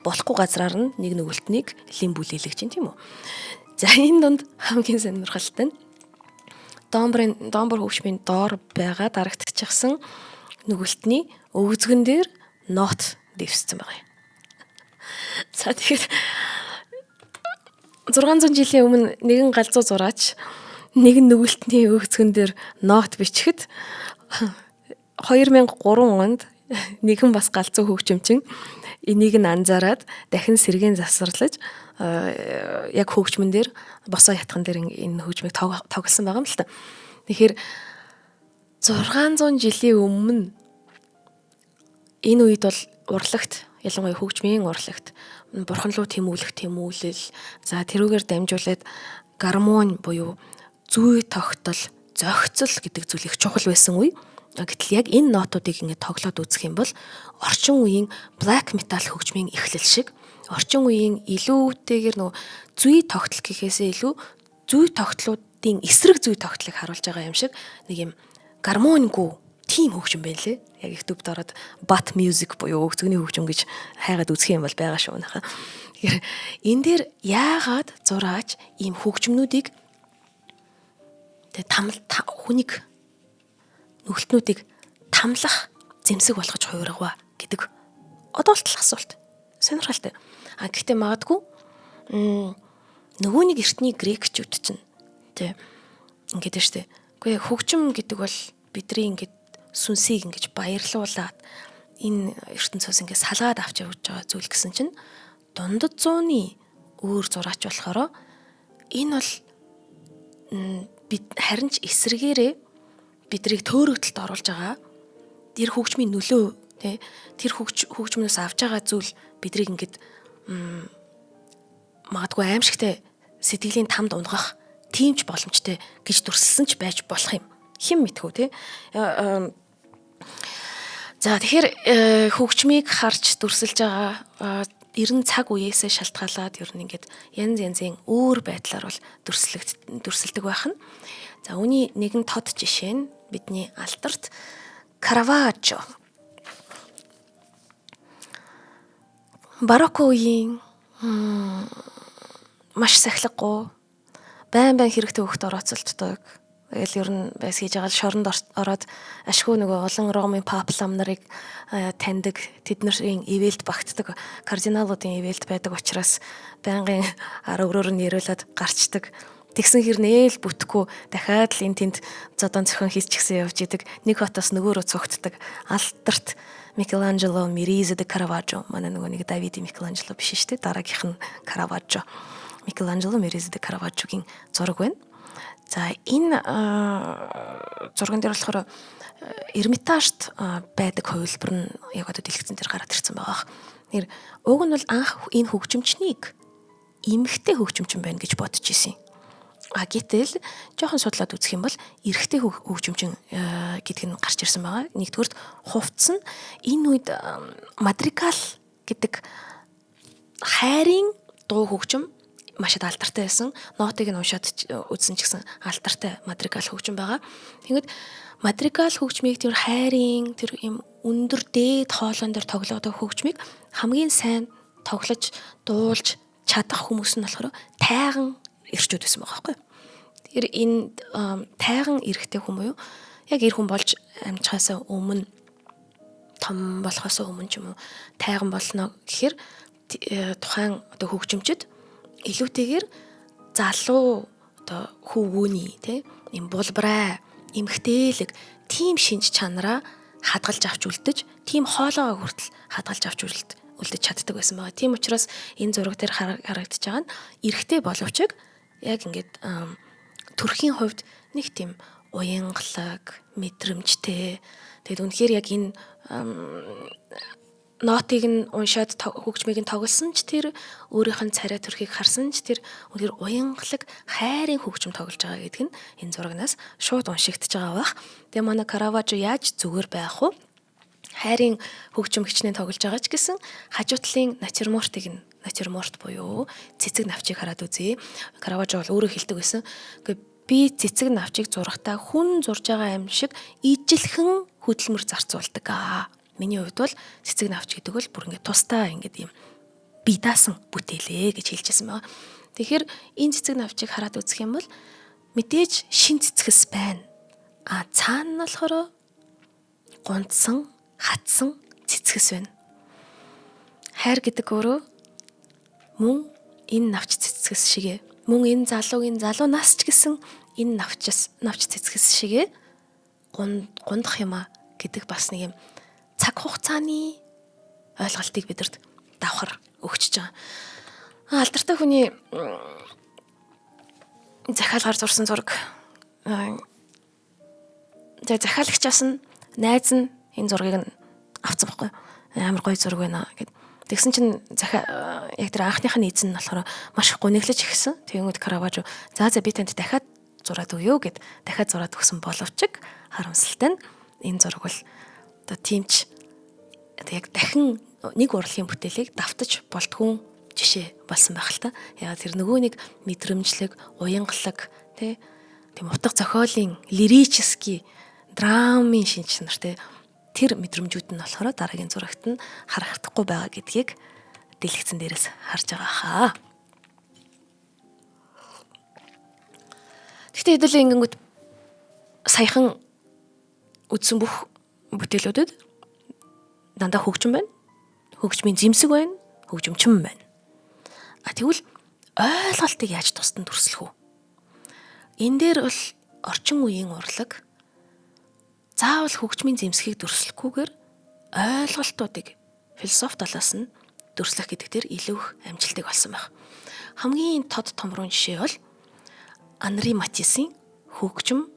болохгүй газраар нь нэг нүгэлтнийг лим бүлээлгэж чинь тийм үү. За энэ дунд хамгийн сонирхолтой нь домбор хөгжмийн доор байгаа дарагдчихсан нүгэлтний өвзгөн дээр нот дэвссэн байгаа юм. За тэгэхээр 600 жилийн өмнө нэгэн галзуу зураач нэгэн нүгэлтний өвзгөн дээр нот бичихэд 2003 онд нэгэн бас галзуу хөгжимчин энийг нь анзаараад дахин сэргээн засварлаж яг хөгжмөн дээр босоо ятхан дээр энэ хөгжмийг тоглосон байгаа юм л та. Тэгэхээр 600 жилийн өмнө энэ үед бол урлагт, ялангуяа хөгжмийн урлагт бурхан руу тэмүүлэх тэмүүлэл, за тэрүүгээр дамжуулаад гармон буюу зүй тогтол, зохицол гэдэг зүйл их чухал байсан үе. Гэтэл яг энэ нотуудыг ингээд тоглоод үзэх юм бол орчин үеийн black metal хөгжмийн эхлэл шиг орчин үеийн илүүтэйгээр нөгөө зүй тогтол гэхээсээ илүү зүй тогтлуудын эсрэг зүй тогтлыг харуулж байгаа юм шиг нэг юм гармонгүй тийм хөгжим байна лээ. Яг их төвд ороод bat music буюу өгзөгний хөгжим гэж хайгаад үзэх юм бол байгаа шүү нахаа. Тэгэхээр энэ дээр яагаад зураач ийм хөгжмнүүдийг тэг тамл хүнийг нүгэлтнүүдийг тамлах зэмсэг болгож хувиргаваа гэдэг одоо болтол асуулт. Сонирхолтой. А гэхдээ магадгүй нөгөө нэг эртний грекчүүд чинь тэ ингээд нь штэ. Үгүй хөгжим гэдэг бол бидний ингээд сүнсийг ингэж баярлуулад энэ ертөнцөөс ингээд салгаад авч явж байгаа зүйл гэсэн чинь дундад зууны өөр зураач болохоор энэ бол бид харин ч эсрэгээрээ бидрийг төөрөгдөлд оруулж байгаа тэр хөгжмийн нөлөө тий тэр хөгжмнөөс авч байгаа зүйл бидрийг ингээд магадгүй аимшигтай Сэтгэлийн тамд унгах тийм ч боломжтой гэж дүрсэлсэн ч байж болох юм. Хэн мэдхүү те. За, тэгэхээр хөгжмийг харж дүрсэлж байгаа ер нь цаг үеэсээ шалтгаалаад ер нь ингээд янз янзын өөр байдлаар бол дүрсэлдэг байх нь. За, үүний нэгэн тод жишээ нь бидний алдарт Караваджо. Барокко үеийн маш сахилгагүй, байн байн хэрэгтэй хөхт орооцолддог. Тэгэл ер нь байс хийж байгаа л шоронд ороод ашгүй нөгөө олон Ромын пап лам нарыг таньдаг, тэднэрийн ивэлд багтдаг, кардиналуудын ивэлд байдаг учраас байнгын ар өрөөр нь яриулаад гарчдаг. Тэгсэн хэрнээл бүтэхгүй дахиад л энэ тэнд зодон зохион хийчихсэн явж идэг. Нэг хотоос нөгөө рүү цугтдаг. Алдарт Микеланджело Меризе де Караваджо, манай нөгөө нэг Давиди Микеланджело биш шүү дээ. Дараагийнх нь Караваджо. Микеланджело Меризе де Караваджогийн зураг байна. За, энэ зурган дээр болохоор Эрмитажт байдаг хувилбар нь яг одоо дэлгэцэн дээр гараад ирсэн байгаа. Тэр уг нь бол анх энэ хөгжимчнийг эмэгтэй хөгжимчин байна гэж бодож исэн. А гэтэл жоохон судлаад үзэх юм бол эрэгтэй хөгжимчин гэдэг нь гарч ирсэн байгаа. Нэгдүгüрт, хувцас нь энэ үед мадрикал гэдэг хайрын дуу хөгжим маш алдартай байсан. Нотыг нь уншаад үзсэн ч гэсэн алдартай мадрикал хөгжим байгаа. Тэгэнгүүт мадрикал хөгжмийг, тэр хайрын тэр юм өндөр дээд хоолойн дээр тоглодог хөгжмийг хамгийн сайн тоглож дуулж чадах хүмүүс нь болохоор тайган эрчүүд байсан байгаа байхгүй. Тэр энэ тайган эрэгтэй хүн буюу яг эр хүн болж амжихаас өмнө, том болохоос өмнө ч юм уу, тайган болно гэхээр тухайн одоо хөгжимчд илүүтэйгээр залуу одоо хүүгүүний тий юм булбрай эмгтээлэг тийм шинж чанараа хадгалж авч үлдэж, тийм хоолойгоо хүртэл хадгалж авч үлдэж чаддаг байсан байгаа. Тийм учраас энэ зураг дээр харагдаж байгаа нь эрэгтэй боловч яг ингээд төрхийн хувьд нэг тийм уянгалаг мэдрэмжтэй. Тэгэд үнэхээр яг энэ нотыг нь уншаад хөгжмийг нь тоглосон ч, тэр өөрийнх нь царай төрхийг харсан ч тэр үнэхээр уянгалаг хайрын хөгжим тоглож байгаа гэдг нь энэ зурагнаас шууд уншигдаж байгаа бах. Тэгээ манай Караваджо яаж зүгээр байх вэ? Хайрын хөгжим хичнээн тоглож байгаа ч гэсэн хажуу талын натюрмортыг нь, натюрморт буюу цэцэг навчийг хараад үзье. Караваджо бол өөрөө хэлдэг байсан. Гэхдээ би цэцэг навчийг зурхтаа хүн зурж байгаа юм шиг ижилхэн хөдөлмөр зарцуулдаг аа. Миний хувьд бол цэцэг навч гэдэг бол бүр ингээд тусдаа ингээд юм бие даасан бүтээлээ гэж хэлжсэн байгаа. Тэгэхээр энэ цэцэг навчийг хараад үзэх юм бол мэдээж шин цэцгэс байна. А цаана нь болохоор гунтсан, хатсан цэцгэс байна. Хайр гэдэг өөрөө мөн энэ навч цэцгэс шигэ. Мөн энэ залуугийн залуу нас ч гэсэн энэ навч цэцгэс шигэ гундах юм а гэдэг бас нэг юм цаг хугацааны ойлголтыг бидэрт давхар өгчөж байгаа. Алдартай хүний захиалгаар зурсан зураг. За, захиалагчаас нь найз нь энэ зургийг нь авцсан байхгүй. Амар гоё зураг байна гэд. Тэгсэн чинь яг тэр анхных нь эзэн нь болохоор маш их гуниглаж ихсэн. Тэгэнгүүт Караважо за за би танд дахиад зураад өгье гэд дахиад зураад өгсөн боловч харамсалтай нь энэ зураг бол одоо тиймч одоо яг дахин нэг урлагийн бүтээлийг давтаж болтгүн жишээ болсон байх л та. Яг тэр нөгөө нэг мэдрэмжлэг, уянгалаг тий тийм утга зохиолын лирический драмын шинж чанар тий тэр мэдрэмжүүд нь болохоор дараагийн зурагт нь харагдахгүй байгаа гэдгийг дэлгэцэн дээрээс харж байгаа хаа. Гэхдээ хэдүүлээ ингэнгүүт саяхан үдсэн бүх бүтээлүүдэд дандаа хөгжим байна. Хөгжмийн зэмсэг байна, хөгжимчин байна. А тэгвэл ойлголтыг яаж тусдан дүрслэх вэ? Энэ дээр бол орчин үеийн урлаг заавал хөгжмийн зэмсгийг дүрслэхгүйгээр ойлголтуудыг философи талаас нь дүрслэх гэдэг дээр илүү их амжилтыг олсон байх. Хамгийн тод томрон жишээ бол Анри Матисийн хөгжим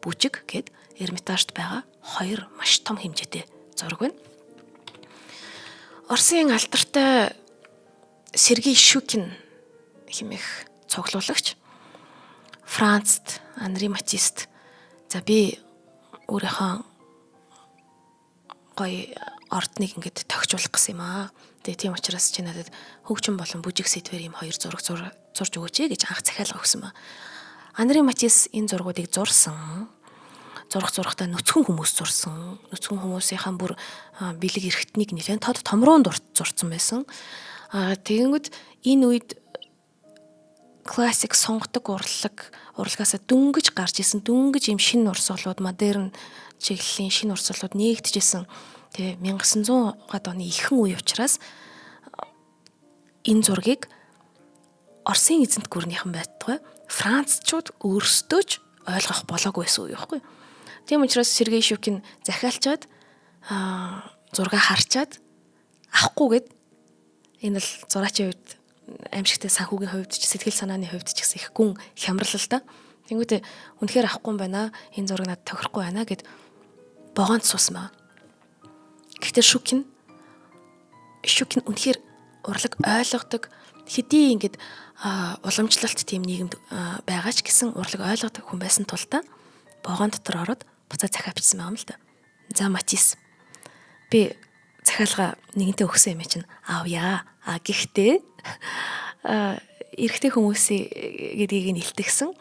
бүжиг гэд Эрмитажт байгаа хоёр маш том хэмжээтэй зураг байна. Оросын алдартай Сергей Шукин хэмээх цуглуулагч Францд Анри Матист за би өөрийнхөө гоё ордныг ингээд тохижуулах гэсэн юм аа. Тэгээ тийм учраас чи надад хөгжим болон бүжиг сэдвэр ийм хоёр зураг зурж өгөөч гэж анх захиалга өгсөн ба. Анри Матис энэ зургуудыг зурсан. Зурх зурхтаа нүцгэн хүмүүс зурсан. Нүцгэн хүмүүсийнхаа бүр бэлэг эрхтнийг нэлээд тод томрон зурцсан байсан. Аа тэгэнгүүт энэ үед классик сонгодог урлаг урлагаасаа дөнгөж гарч исэн, дөнгөж ийм шинэ урсгалууд, модерн чиглэлийн шинэ урсгалууд нэгдэжсэн. Тэгээ 1900-аад оны ихэнх үе учраас энэ зургийг Оросын эзэнт гүрнийхэн байтугай Францчууд өөрсдөө ч ойлгох болоогүй байсан үе байхгүй. Тийм учраас Сергей Шукин захиалчаад зураг харчаад авахгүйгээд энэ л зураачийн үед аимшигтэй санхүүгийн хувьд ч сэтгэл санааны хувьд ч гэсэн их гүн хямрал л да. Тэнгүүтээ үнэхээр авахгүй юм байна. Энэ зураг надад тохирохгүй байна гэд богоонд суусан ба. Гэхдээ Шукин үнэхээр урлаг ойлгодог, хэдий ингээд уламжлалт тийм нийгэмд байгаа ч гэсэн урлаг ойлгодог хүн байсан тул та богоон дотор ороод буцаа захиа бичсэн байгаа юм л да. За Матис, би захиалга нэгэнтээ өгсөн юм чинь авъя. А гэхдээ эрэгтэй хүмүүсийн гэдгийг нь илтгэсэн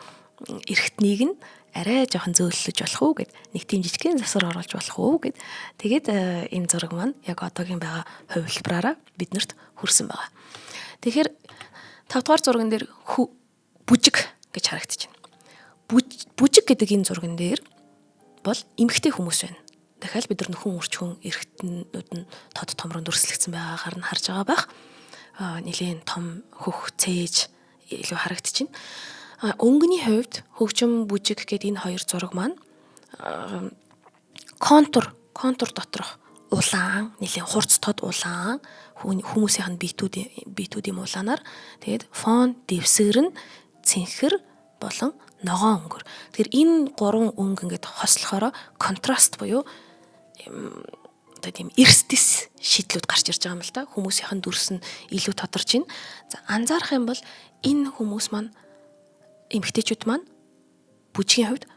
эрэгтнийг нь арай жоохон зөөллөж болох уу гэд нэг тийм жижигхэн засвар оруулж болох уу гэд тэгээд энэ зураг маань яг одоогийн байгаа хувилбараараа биднэрт хүрсэн байгаа. Тэгэхээр 5 дугаар зурган дээр бүжиг гэж харагдаж байна. Бүжиг гэдэг энэ зурган дээр бол эмэгтэй хүмүүс байна. Дахиад бид нар нөхөн үрчхүн эрэгтнүүд нь тод томрон дүрслэгдсэн байгаагаар нь харж байгаа байх. Нэлээн том хөх цээж илүү харагдчихэв. Өнгөний хувьд хөгжим бүжиг гэдэг энэ хоёр зураг маань контур доторх улаан, нэлээн хурц тод улаан хүмүүсийнх нь биетүүд юм улаанаар, тэгээд фон дэвсгэр нь цэнхэр болон ногоон өнгөр. Тэгэхээр энэ гурван өнгө ингээд хослохороо контраст буюу одоо тийм эрсдэс шийдлүүд гарч ирж байгаа юм л да. Хүмүүсийнх нь дүрс нь илүү тодорч байна. За анзаарах юм бол энэ хүмүүс маань эмэгтэйчүүд маань бүжгийн хувьд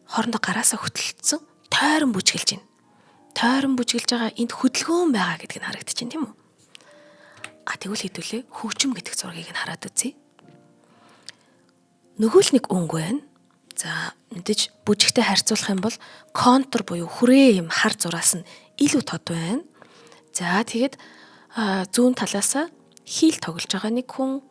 хоорондоо гараасаа хөтөлцсөн тойрон бүжгэлж байна. Тойрон бүжгэлж байгаа энд хөдөлгөөн байгаа гэдг нь харагдаж байна, тийм үү? А тэгвэл хэдүүлээ хөгжим гэдэг зургийг нь хараад үзье. Нөгөө л нэг өнгө байна. За мэдээж бүжигтэй харьцуулах юм бол контур буюу хүрээ юм хар зураас нь илүү тод байна. За тэгээд зүүн талаасаа хийл тоглож байгаа нэг хүн,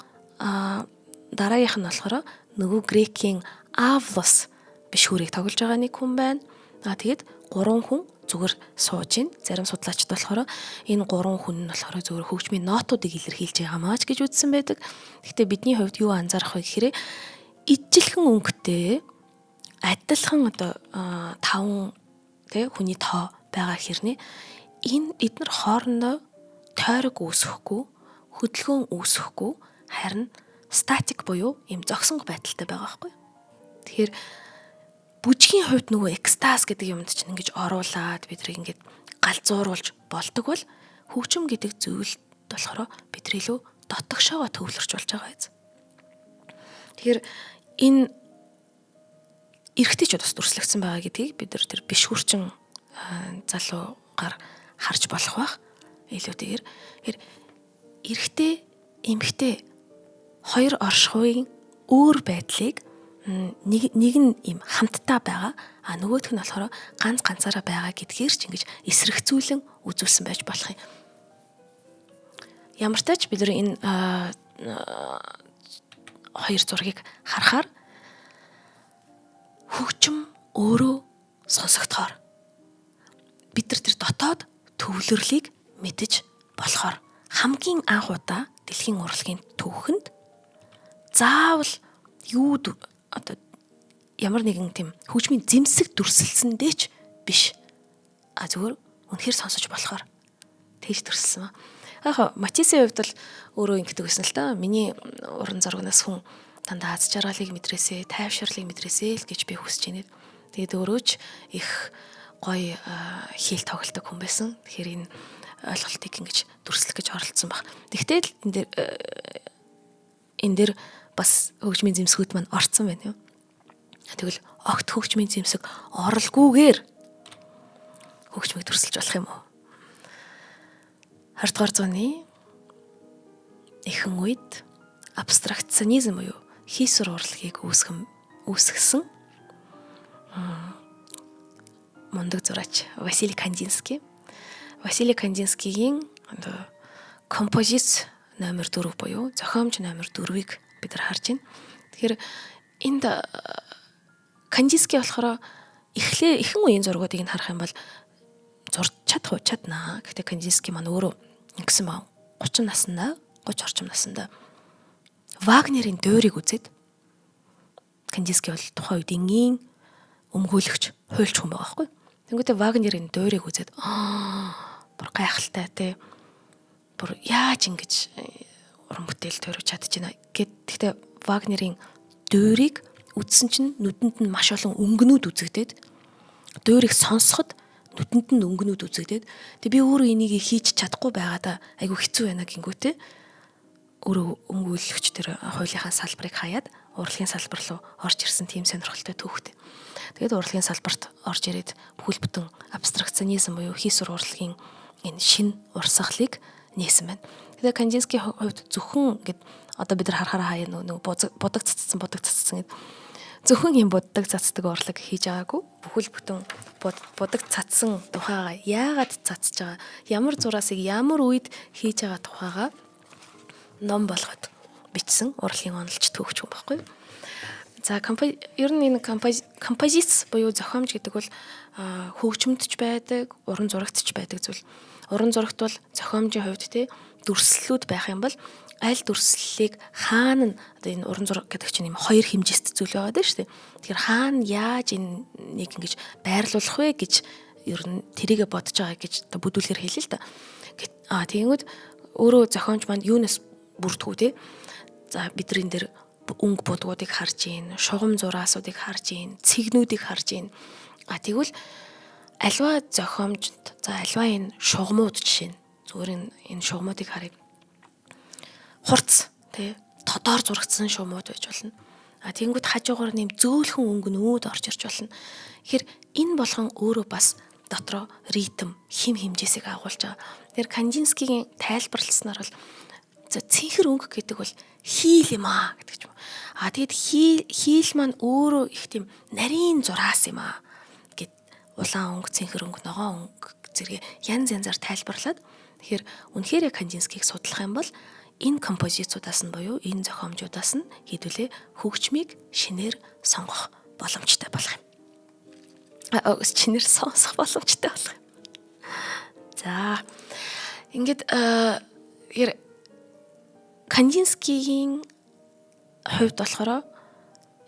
дараагийнх нь болохоор нөгөө грекийн авлос бишгүүрийг тоглож байгаа нэг хүн байна. Тэгээд гурван хүн зүгээр сууж гин. Зарим судлаачид болохоор энэ гурван хүн нь болохоор зүгээр хөгжмийн нотуудыг илэрхийлж байгаа маач гэж үзсэн байдаг. Гэхдээ бидний хувьд юу анзаарах вэ гэхээр ижилхэн өнгөтэй адилхан одоо 5 тэ хүний тоо байгаа хэрнээ энэ эднэр хоорондоо тойрог үүсэхгүй, хөдөлгөөн үүсэхгүй, харин статик буюу ийм зогсонго байдалтай байгаа байхгүй. Тэгэхээр бүжгийн хувьд нөгөө экстаз гэдэг юмд чинь ингэж оруулаад бид нар ингээд галзууруулж болдог бол хөгжим гэдэг зүйл болохоор бид нар илүү дотогшоогоо төвлөрч болж байгаа биз. Тэгэхээр энэ эрэгтэйчүүд бас дүрслэгдсэн байгаа гэдгийг бид нар тэр бишгүрчин залуугаар харж болох байх. Илүүтэйгээр тэгэхээр эрэгтэй эмэгтэй хоёр оршихуйн өөр байдлыг нэг нь ийм хамтдаа байгаа, а нөгөөх нь болохоор ганц ганцаараа байгаа гэдгээр ч ингэж эсрэгцүүлэн үзүүлсэн байж болох юм. Ямар ч тач бид нар энэ хоёр зургийг харахаар хөгжим өөрөө сонсогдохоор бид нар тэр дотоод төвлөрлийг мэдэж болохоор хамгийн анх удаа дэлхийн урлагийн түүхэнд заавал юу одоо ямар нэгэн тийм хөгжмийн зэмсэг дүрсэлсэндээ ч биш, а зүгээр үнэхээр сонсож болохоор тэгж дүрсэлсэн ба. Яг Матисийн хувьд бол өөрөө ингэдэг байсан л та. Миний уран зурагнаас хүн дандаа аз жаргалыг мэдрээсээ, тайвширлыг мэдрээсээ л гэж би хүсэж байна. Тэгээд өөрөө ч их гоё хэл тоглодог хүн байсан. Тэгэхээр энэ ойлголтыг ингэж дүрслэх гэж оролцсон баг. Тэгтэл энэ дээр бас хөгжмийн зэмсгүүд маань орцсон байна юм. Тэгвэл огт хөгжмийн зэмсэг оролгүйгээр хөгжмийг төрсөлж болох юм уу? 20 дугаар зууны ихэнх үед абстракционизм буюу хийсвэр урлагийг үүсгэсэн мундаг зураач Василий Кандинский. Василий Кандинскигийн одоо композиц номер 4 буюу зохиомж номер 4-ийг бид нар харж байна. Тэгэхээр энд Кандинский болохоор ихэнх үеийн зургуудыг нь харах юм бол зурж чадах уу чаднаа. Гэхдээ Кандинский маань өөрөө ингэсэн ба 30 наснда 30 орчим наснда Вагнерийн дуурийг үзээд Кандинский бол тухайн үед энгийн өмгөөлөгч, хуульч хүн байгаа байхгүй. Тэнгүүтээ Вагнерийн дуурийг үзээд бүр гайхалтай те. Бүр яаж ингэж уран бүтээл төрөж чадчихна гэд. Гэхдээ Вагнерийн дуурийг үзсэн чинь нүдэнд нь маш олон өнгөнүүд үзэгдээд, дуурийг сонсоход нүдэнд нь өнгөнүүд үзэгдээд, тэг би өөрөө энийг хийж чадахгүй байгаадаа айгүй хэцүү байна гингүүтээ өөрөө өмгөөлөгч тэр хуулийнхаа салбарыг хаяад урлагийн салбар руу орж ирсэн тийм сонирхолтой түүхтэй. Тэгээд урлагийн салбарт орж ирээд бүхэл бүтэн абстракционизм буюу хийсвэр урлагийн энэ шин урсгалыг нээсэн байна. Тэгээд Кандинскийн хувьд зөвхөн ингээд одоо бид нар харахаар хаяа нөгөө будаг цацсан гэд зөвхөн юм буддаг цацдаг урлаг хийж байгаагүй. Бүхэл бүтэн будаг цацсан тухайгаа яагаад цацж байгаа, ямар зураасыг ямар үед хийж байгаа тухайгаа ном болгоод бичсэн урлагийн онолч түүхч хүн байхгүй. За ер нь энэ композиц буюу зохиомж гэдэг бол хөгжмөдч байдаг, уран зурагтч байдаг зүйл. Уран зурагт бол зохиомжийн хувьд те дүрслэлүүд байх юм бол аль дүрслэлийг хаана нь одоо энэ уран зураг гэдэг чинь юм хоёр хэмжээст зүйл байгаа даа шүү дээ. Тэгэхээр хаана яаж энэ нэг ингэж байрлуулах вэ гэж ер нь тэрийгэ бодож байгаа гэж одоо бүдүүлгээр хэлээ л да. Тэгэнгүүт өөрөө зохиомж маань юунаас бүрдгүү те. За бид нар энэ дээр өнгө будгуудыг харж гин, шугам зураасуудыг харж гин, цэгнүүдийг харж гин. Тэгвэл альва зохиомжт за альва энэ шугамууд жишээ нь зүгээр энэ шугамуудыг харъя. Хурц тий тодоор зурагдсан шугамууд байж болно. Тэгэнгүүт хажуугаар нэм зөөлхөн өнгөнүүд орж ирж болно. Тэгэхээр энэ болгон өөрөө бас дотроо ритм, хим хэмжээсийг агуулж байгаа. Тэгэхээр Кандинскигийн тайлбарласнаар бол за цэнхэр өнгө гэдэг бол хийл юм аа гэдэг ч юм. Тэгээд хийл маань өөрөө их тийм нарийн зураас юм аа гэд улаан өнгө, цэнхэр өнгө, ногоон өнгө зэрэг янз янзаар тайлбарлаад тэгэхээр үнэхээр Кандинскийг судлах юм бол энэ композицуудаас нь буюу энэ зохиомжуудаас нь хэдүүлээ хөгжмийг шинээр сонгох боломжтой болох юм. Шинээр сонсох боломжтой болох юм. За ингээд Кандинскигийн хувьд болохоор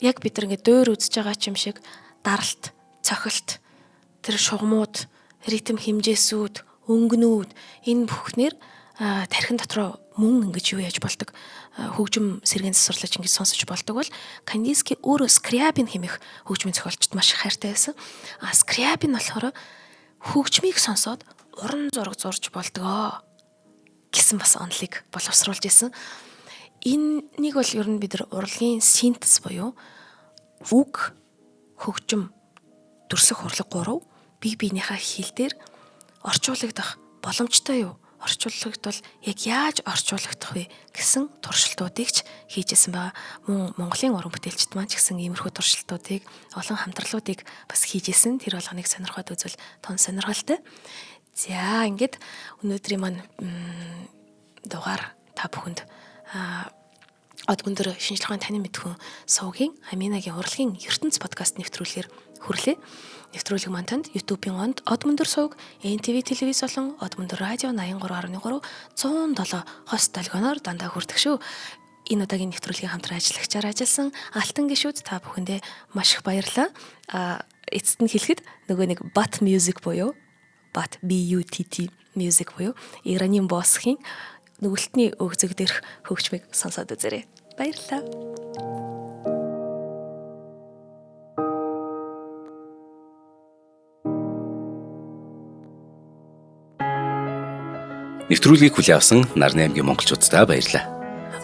яг бид нар ингээд дуур үзэж байгаа ч юм шиг даралт, цохилт, тэр шугамууд, ритм хэмжээсүүд, өнгөнүүд энэ бүхнэр тархин дотроо мөн ингэж юу яаж болдог, хөгжим сэргээн засварлаж ингэж сонсож болдог бол Кандинский өөрөө Скрябин хэмээх хөгжмийн зохиолчд маш их хайртай байсан. Скрябин болохоор хөгжмийг сонсоод уран зураг зурж болдгоо гэсэн бас онолыг боловсруулж исэн. Энэнийг бол ер нь бид нар урлагийн синтез буюу үг, хөгжим, дүрслэх урлаг гурав бие биенийхээ хил дээр орчуулагдах боломжтой юу? Орчуулагдвал яг яаж орчуулагдах вэ гэсэн туршилтуудыг ч хийж исэн байгаа. Мөн Монголын уран бүтээлчд маань ч гэсэн иймэрхүү туршилтуудыг, олон хамтралуудыг бас хийж исэн. Тэр болгоныг сонирхоод үзвэл тун сонирхолтой. За ингээд өнөөдрийн маань дугаар та бүхэнд од өндөр шинжлэх ухааны танин мэдхүн суугийн Аминагийн урлагийн ертөнц подкаст нэвтрүүлгээр хүрлээ. Нэвтрүүлэг маань танд YouTube-ийн онд од мөндөр сууг, NTV телевиз болон од мөндөр радио 83.3 107 хос долгионоор дандаа хүрдэг шүү. Энэ удаагийн нэвтрүүлгийн хамтран ажиллагчаар ажилласан Алтан гишүүд та бүхэндээ маш их баярлалаа. Эцэст нь хэлэхэд нөгөө нэг Bat Music буюу Bat B U T T Music буюу Иранийн босхийн нүгэлтний өгзөг дээрх хөгжмийг сонсоод үзээрэй. Баярлалаа. Нэвтрүүлгийг хүлээн авсан Нарны аймгийн монголчуудаа баярлалаа.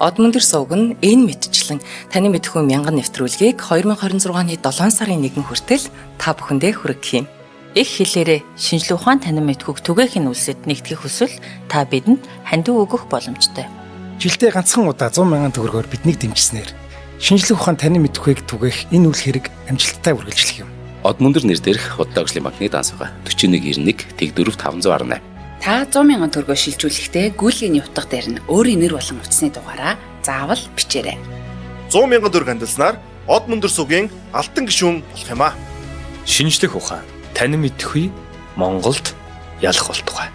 Од мөндөр сувг нь энэ мэтчлэн таны мэдхүй мянган нэвтрүүлгийг 2026 оны 7 сарын 1 хүртэл та бүхэндээ хүргэх юм. Их хэлээрээ шинжлэх ухаан танин мэдхүйг түгээх нь үлсэд нэгтгэх хүсвэл та бидэнд хандив өгөх боломжтой. Жилдээ ганцхан удаа 100 мянган төгрөгөөр биднийг дэмжсэнээр шинжлэх ухаан танин мэдхүйг түгээх энэ үйл хэрэг амжилттай үргэлжлэх юм. Од мөндөр нэр дээрх Худалдаа хөгжлийн банкны данс байгаа. 4191 Тэг4 518. Та 100 мянган төгрөгөөр шилжүүлэхдээ гүйлгээний утга дээр нь өөрийн нэр болон утасны дугаараа заавал бичээрэй. 100 мянган төгрөг хандилснаар Од мөндөр сувгийн алтан гишүүн болох юм аа. Шинжлэх ухаан танин мэдэхүй Монголд ялах болтугай.